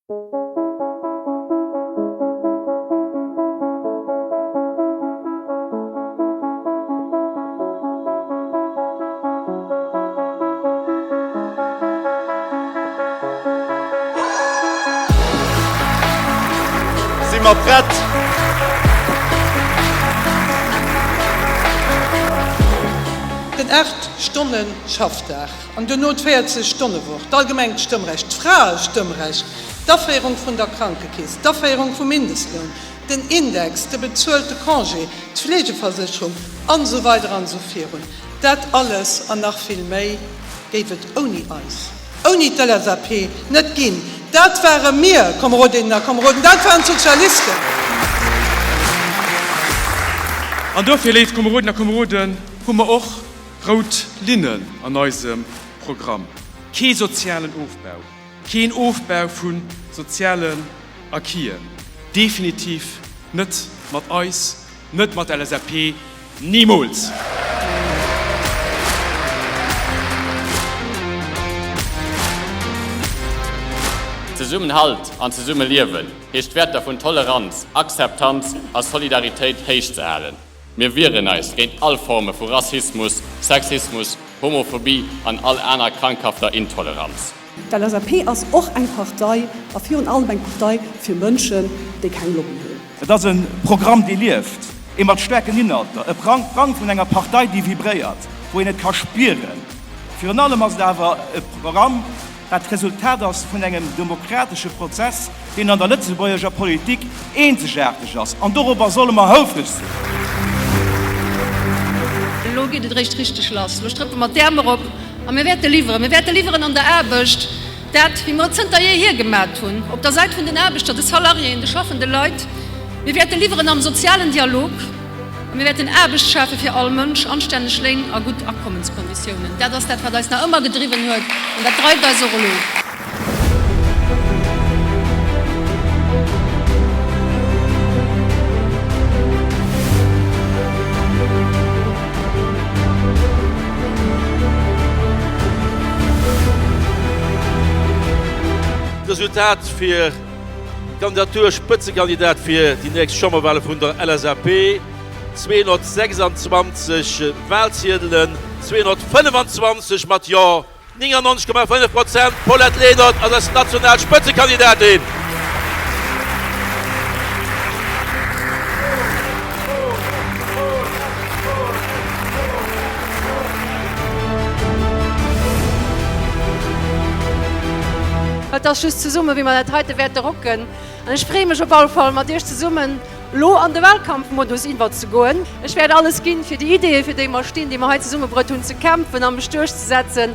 Si mer prett? Den 8 Stonnen Schaffdag. An duerno d'Véierzeg Stonne Woch, d'allgemengt Stëmmrecht, d'Fraestëmmrecht, d'Aféierung vun der Krankekeess, d'Aféierung vum Mindestloun, den Index, de bezuelte Congé, d'Fleegeversécherung, an esou weider an esou virun. Dat alles an nach vill méi géif et ouni eis, ouni d'LSAP net ginn. Dat ware mir, Komerodinnen a Komeroden, dat waren d'Sozialisten. An dofir, léif Komeroden a Komeroden, hu mer och Rout Linnen an eisem Programm, Kee sozialen Ofbau, keen Ofbau vu sozialen Acquisen, definitiv net mat eis, net mat der LSAP, nimools! Zesummenhalt an Zesummeliewen heescht d'Wäerter vun Toleranz, Akzeptanz a Solidaritéit héich ze halen. Mir wieren eis géint all Forme vu Rassismus, Sexismus, Homophobie an all aner krankhafter Intoleranz. D'LSAP ass och eng Partei, a virun allem eng Partei fir Mënschen, déi keng Lobby hunn. Et ass e Programm, dee lieft, ee mat staarken Inhalter, e Programm vun enger Partei, déi vibréiert, wou een et ka spieren. Virun allem ass et awer e Programm, wat d'Resultat ass vun engem demokratesche Prozess, deen an der lëtzebuerger Politik eenzegaarteg ass, an dorobber solle mer houfreg sinn. Elo geet et eréischt richteg lass. Elo strëppe mer d'Äerm erop a mir wäerte liwweren. Mir wäerte liwweren an der Aarbecht, dat wéi mer et zënter jeehier gemat hunn, op der Säit vun den Aarbechter, de Salariéen, de schaffende Leit. Mir wäerte liwweren am sozialen Dialog. A mir wäerten Aarbecht schafe fir all Mënsch, anstänneg Léin a gutt Akommenskonditiounen. Dat ass dat, wat eis nach ëmmer gedriwwen huet an dat dreift eis och elo. D'Resultat fir Kandidatur Spëtzekandidat fir déi nächst Chamberwale vun der LSAP, 226 Walziedelen, 225 mat Jo, 99,5 Prozent, D'Paulette Lenert ass eis national Spëtzekandidatin. Et ass just zesummen, wéi mer dat heite wäerte rocken. An ech freeë mech op alle Fall, mat Iech zesummen elo an de Wahlkampfmodus iwwerzegoen. Ech wäert alles ginn, fir déi Ideeën, fir déi mer stinn, déi mer hei zesummebruet hunn, ze kämpfen a mech duerchzesetzen.